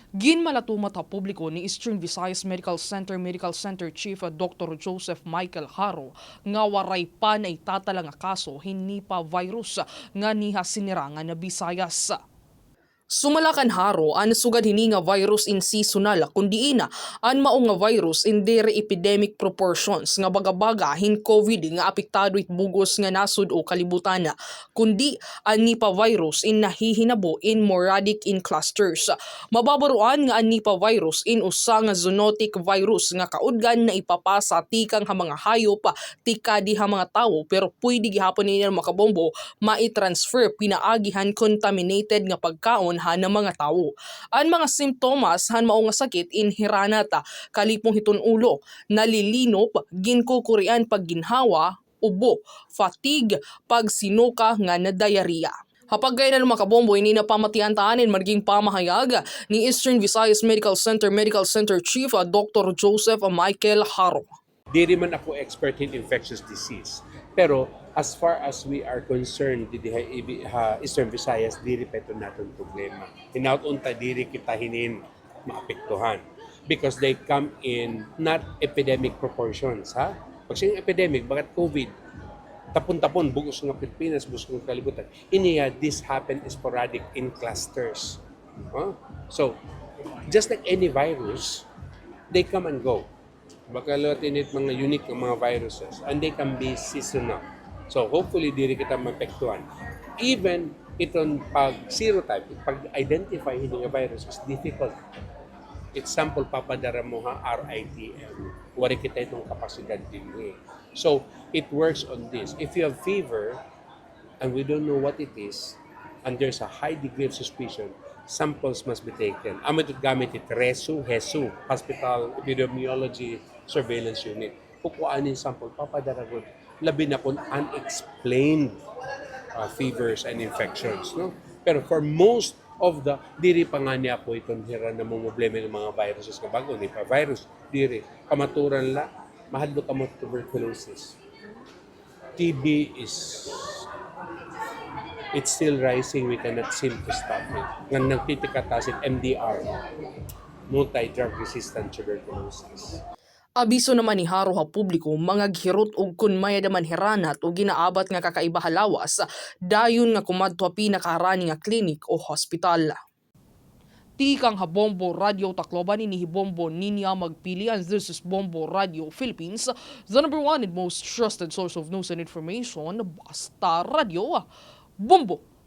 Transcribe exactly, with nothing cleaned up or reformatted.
Ginmalatumat ha publiko ni Eastern Visayas Medical Center Medical Center Chief Doktor Joseph Michael Haro nga waray pa naitatala nga kaso hin Nipah virus nganhi ha sinirangan na Visayas. Sumala kan Haro, an sugad hini nga virus in seasonal, kun diin an mao nga virus in diri epidemic proportions nga baga-baga hin COVID nga apektado it bug-os nga nasod o kalibutan, kundi an Nipah virus in nahihinabo in moradic in clusters. Mababaroan nga an Nipah virus in usa nga zoonotic virus nga kaudgan naipapasa tikang ha mga hayop tikadi ha mga tawo, pero pwede gihapon ini, mga kabombo, mai-transfer pinaagi han contaminated nga pagkaon han mga tawo. An mga simptomas han mao nga sakit in hiranat, kalipong hiton ulo, nalilinop, ginkukurian pagginhawa, ubo, fatigue, pagsinuka ngan diarrhea. Ha pagkainan, mga kabombo, ini napamatian ta an maging pamahayag ni Eastern Visayas Medical Center Medical Center Chief, ah, Doktor Joseph Michael Haro. Diri man ako expert in infectious disease, pero as far as we are concerned, didi ha, ibi-, ha Eastern Visayas, diri pa ito naton problema. Hinaot unta diri kita hinin maapektuhan because they come in not epidemic proportions, ha? Pag sinong epidemic, bagat COVID, tapon-tapon, bug-os nga Pilipinas, bug-os nga kalibutan. Iniya, this happen sporadic in clusters. Huh? So, just like any virus, they come and go. Baga liwat ini it mga unique nga mga viruses, and they can be seasonal. So, hopefully, diri kita maapektuhan. Even iton pag-serotype, pag-identify hini nga virus is difficult. It sample papadara mo ha R I T M. Waray kita iton kapasidad dinhi. So, it works on this. If you have fever, and we don't know what it is, and there's a high degree of suspicion, samples must be taken. Amo ito gamit it RESU, HESU, Hospital Epidemiology Surveillance Unit. Kukuhaan hin sample, papadara gud. Labi na kun unexplained, ah, fevers and infections, no? Pero for most of the, diri pa ngani ako iton hira namomroblema hin mga viruses nga bag-o, Nipah virus, diri. Kamatuoran la, mahadlok kamo tuberculosis. T B is, it's still rising. We cannot seem to stop it. Ngan nagtitikataas it M D R, multi-drug resistant tuberculosis. Abiso naman ni Haro ha publiko, mangaghirot og kon may-ada man hiranat o ginaabat nga kakaiba ha lawas, dayon nga kumadto ha pinakaharani nga klinik o hospital. Tikang ha Bombo Radyo Tacloban, ini hi Bombo Ninia Magpili, and this is Bombo Radyo Philippines, the number one and most trusted source of news and information. Basta Radyo, Bombo!